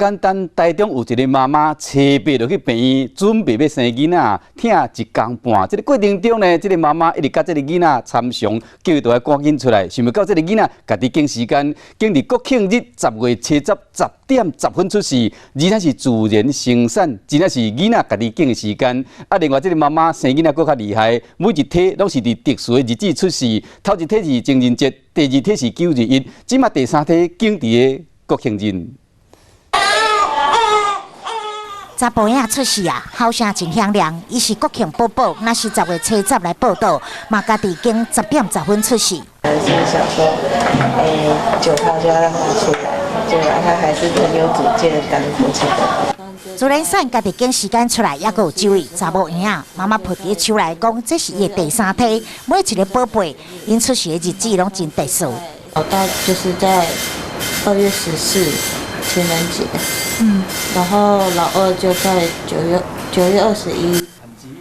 簡單，台中有一个媽媽，初八就去病院準備欲生囡仔，疼一工半。這个過程中呢，這个媽媽一直佮這个囡仔參詳，叫伊著愛趕緊出來。想袂到這个囡仔家己揀時間，揀佇國慶日10月初十10點10分出世，而且是自然生產，真正是囡仔家己揀的時間。啊，另外這个媽媽生囡仔閣較厲害，每一胎攏是佇特殊的日子出世，頭一胎是情人節，第二胎是9·21，這馬第三胎揀佇个國慶日。查埔仔出世啊，吼聲真響亮。伊是國慶寶寶，若是10月初十來報到，嘛家己揀10點10分出世。是想說，9號就要讓他出來，結果他還是很有主見的趕過去的。自然產家己揀時間出來，猶閣有這位查某嬰仔，媽媽抱佇手內講，這是伊的第三胎，每一个寶貝，𪜶出世的日子攏真特殊。老大就是在2月14情人節，然後老二就在9月21。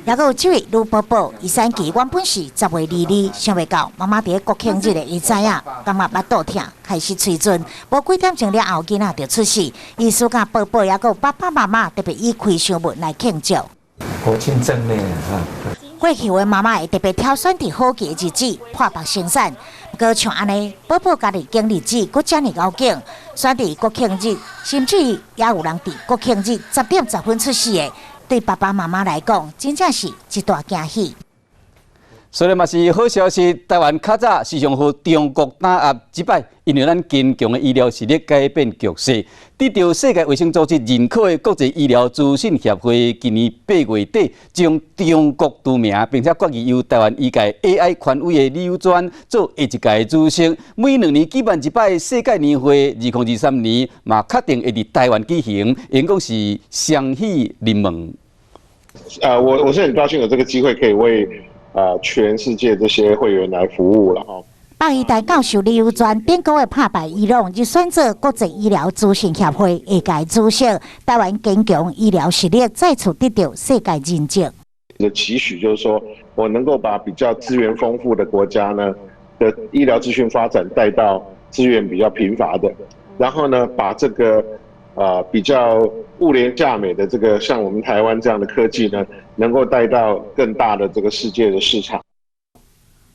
猶閣有這位女寶寶，伊產期原本是10月22，想袂到媽媽佇咧國慶日的伊知影，感覺腹肚疼，開始催陣，無幾點鐘了後，囡仔就出世。醫師佮寶寶，猶閣有爸爸媽媽特別以開箱文來慶祝。國慶正面啊！過去的媽媽會特別挑選佇好期的日子破腹生產，毋過像按呢，寶寶家己揀日子，閣遮爾𠢕揀，選佇國慶日，甚至也有人佇國慶日10點10分出世的，對爸爸媽媽來講，真正是一大驚喜。所以嘛是好消息，台灣較早時常予中國打壓，這擺因為咱堅強的醫療實力改變局勢，得著世界衛生組織認可的國際醫療資訊協會，今年8月底將中國除名，並且決議由台灣醫界 AI 權威的李友專做下一屆主席。每2年舉辦一擺世界年會，2023年嘛確定會佇台灣舉行，應講是雙喜臨門。我是很高興有這個機會可以為全世界這些會員來服務了哈。北醫大教授李友專頂個月拍敗伊朗，就選做國際醫療資訊協會下屆主席。台灣堅強醫療實力再次得到世界認證。的期許就是說，我能夠把比較資源豐富的國家呢的醫療資訊發展帶到資源比較貧乏的，然後呢，把這個比較物廉價美的這個像我們台灣這樣的科技呢，能夠帶到更大的這個世界的市場。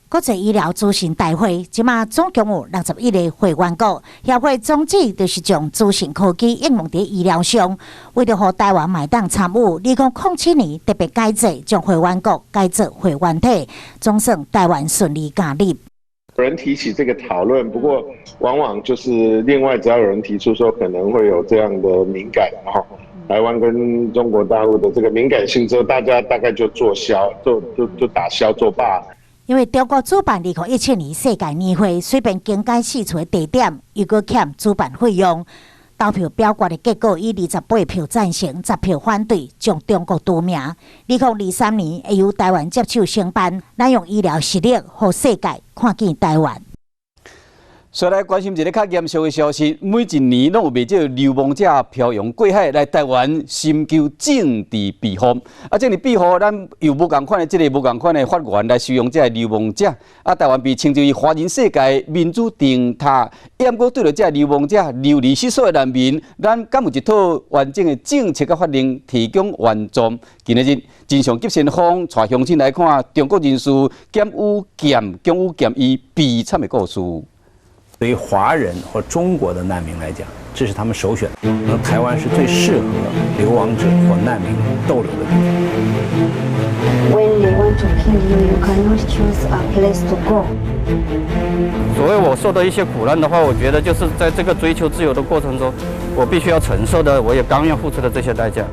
國際醫療資訊大會，這馬總共有61個會員國，協會宗旨就是將資訊科技應用佇醫療上。為著予台灣嘛會當參與，2007年特別改制，將會員國改做會員體，總算台灣順利加入。有人提起這個討論，不過往往就是另外，只要有人提出說可能會有這樣的敏感，哈，台灣跟中國大陸的這個敏感性之後，大家大概就作銷，就打消作罷。因為中國主辦2017年世界年會，隨便更改釋出的地點，又閣欠主辦費用。投票表決的結果以28票贊成、10票反對，將中國除名。2023年會由台灣接手承辦，咱用醫療實力，予世界看見台灣。再來關心一个較嚴肅的消息，每一年攏有袂少流亡者漂洋過海來台灣尋求政治庇護。啊，政治庇護，咱有無仝款的這个無仝款的法源來收容這个流亡者。啊，台灣被稱之為華人世界民主燈塔，毋過對著這个流亡者流離失所的難民，咱敢有一套完整的政策佮法令提供援助？今仔日真相急先鋒帶鄉親來看中國人士簡宇劍、蔣宇劍伊悲慘的故事。對於華人或中國的難民來講，這是他們首選。那台灣是最適合流亡者或難民逗留的地方。 When they want to kill you, you cannot choose a place to go. 所謂我受的一些苦難的話，我覺得就是在這個追求自由的過程中，我必須要承受的，我也甘願付出的這些代價。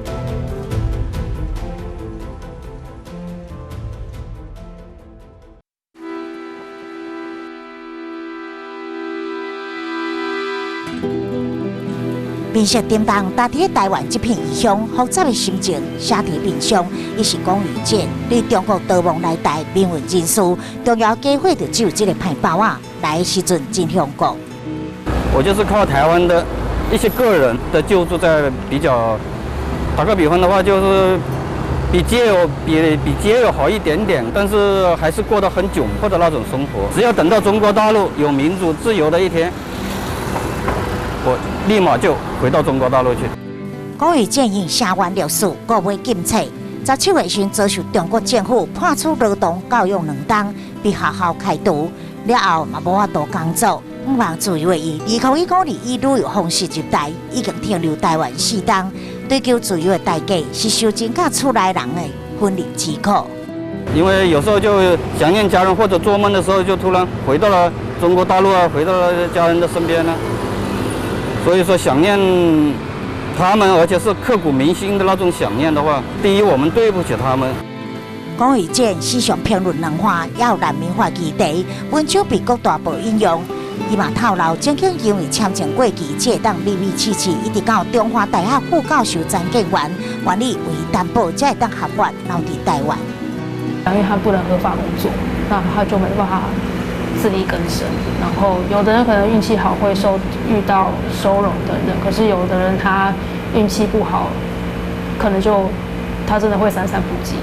面色沉重，踏佇台灣這片異鄉，複雜的心情寫佇面上。伊是龔宇健，對中國逃亡來台民運人士，重要機會就只有這个歹包仔，來的時陣真恐怖。我就是靠台灣的一些個人的救助，在比較，打個比方的話，就是比街友好一點點，但是還是過得很窘迫的那種生活。只要等到中國大陸有民主自由的一天，我立馬就回到中國大陸去。龚宇建议声援律师，阁欲禁册。17月时遭受中國政府判處勞動教養2冬，被學校開除了後嘛無法度工作。向往自由的伊，2019年以旅遊方式入台，已經停留台灣4冬。追求自由的代價是受盡佮厝內人的分離之苦。因為有時候就想念家人，或者做夢的時候就突然回到了中國大陸啊，回到了家人的身邊呢。所以說想念他們，而且是刻骨銘心的那種想念的話，第一，我們對不起他們。龔宇健時常評論兩岸也有難民法議題，文章被各大報引用。伊嘛透露，曾經因為簽證過期，才會當秘密試試，一直到中華大學副教授詹建元願意為擔保，才會當合法留佇台灣。因為他不能合法工作，那他就沒辦法自力更生。然後有的人可能運氣好，會遇到收容的人，可是有的人他運氣不好，可能就他真的會三餐不繼。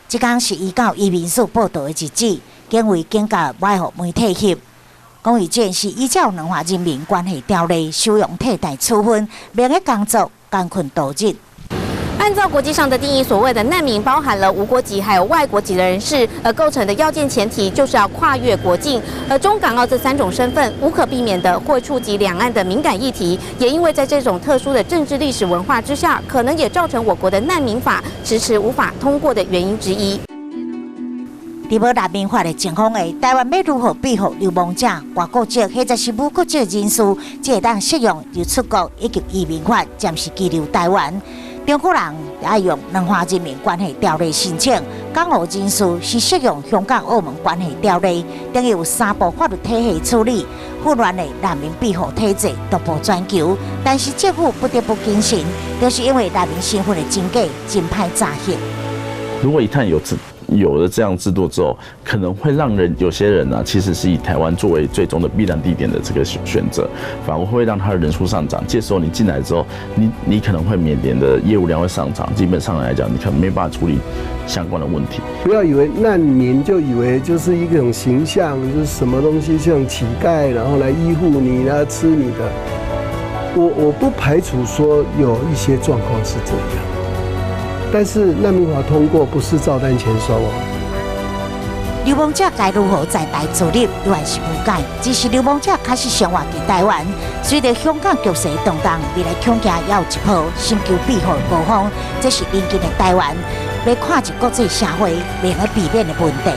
這工是依照移民署報道的日子，警衛警覺愛予媒體翕。龔宇健是依照兩岸人民關係條例收容替代處分，免去工作，艱困度日。按照國際上的定義，所謂的難民包含了無國籍還有外國籍的人士，而構成的要件前提就是要跨越國境。而中港澳這三種身份，無可避免的會觸及兩岸的敏感議題。也因為在這種特殊的政治歷史文化之下，可能也造成我國的難民法遲遲無法通過的原因之一。佇無難民法的情況下，台灣欲如何庇護流亡者、外國籍或者是無國籍人士，才會當適用入出國以及移民法暫時羈留台灣。中國人愛用兩岸人民關係條例申請，港澳人士是適用香港、澳門關係條例，等於有三部法律體系處理。混亂的難民庇護體制獨步全球，但是政府不得不謹慎，就是因為難民身份的真假真歹詐騙。如果一旦有了這樣制度之後，可能會讓有些人呢，其實是以台灣作為最終的避難地點的這個選擇，反而會讓他的人數上漲。這時候你進來之後，你可能會每年的業務量會上漲，基本上來講，你可能沒辦法處理相關的問題。不要以為難民就以為就是一種形象，就是什麼東西像乞丐，然後來依附你，來吃你的。我不排除說有一些狀況是這樣。但是難民法通過不是照單全收哦。流亡者該如何在台自立，依然是無解。只是流亡者開始生活佇台灣，隨著香港局勢動盪，未來恐驚也有一波尋求庇護的高峰。這是鄰近的台灣欲跨入國際社會袂用避免的問題。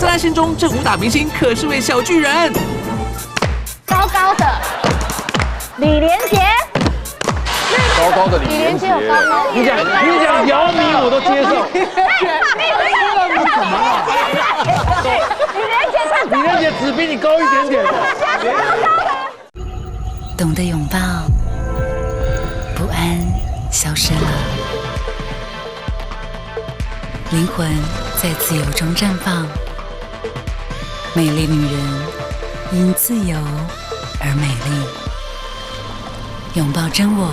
在他心中，這武打明星可是位小巨人。高高的李連杰。高高的李連杰，你講姚明我都接受。李連杰只比你高一點點。懂得擁抱，不安消失了，靈魂在自由中綻放。美麗女人因自由而美麗，擁抱真我。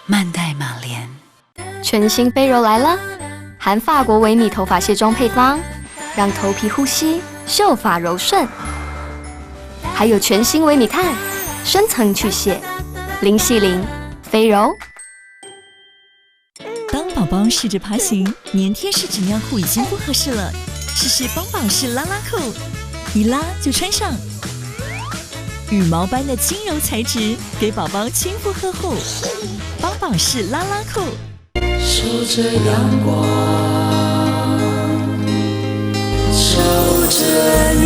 曼黛瑪蓮，全新飛柔來了，含法國維米頭髮卸妝配方，讓頭皮呼吸，秀髮柔順。還有全新維米炭，深層去屑，零矽靈，飛柔。當寶寶試着爬行，粘貼式紙尿褲已經不合適了，試試幫寶適拉拉褲，一拉就穿上。羽毛般的輕柔材質，給寶寶親膚呵護。幫寶適拉拉褲。守著陽光，守著你。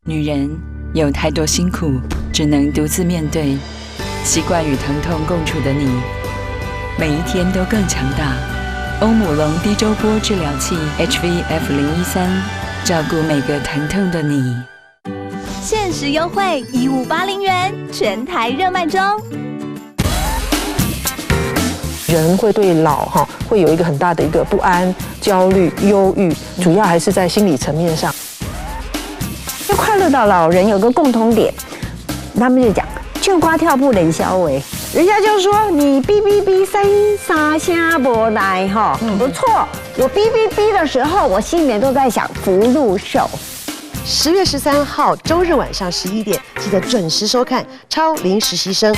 女人有太多辛苦，只能獨自面對。習慣與疼痛共處的你，每一天都更強大。歐姆龍低周波治療器 HVF013。照顧每個疼痛的你。限時優惠1580元，全台熱賣中。人會對老哈會有一個很大的一個不安、焦慮、憂鬱，主要還是在心理層面上。就快樂到老人有個共同點，他們就講唱歌跳舞練痟話。人家就說你嗶嗶嗶三三聲無來哈，不錯。我嗶嗶嗶的時候，我心裡面都在想福祿壽。10月13號週日晚上11點，記得準時收看《超齡實習生》。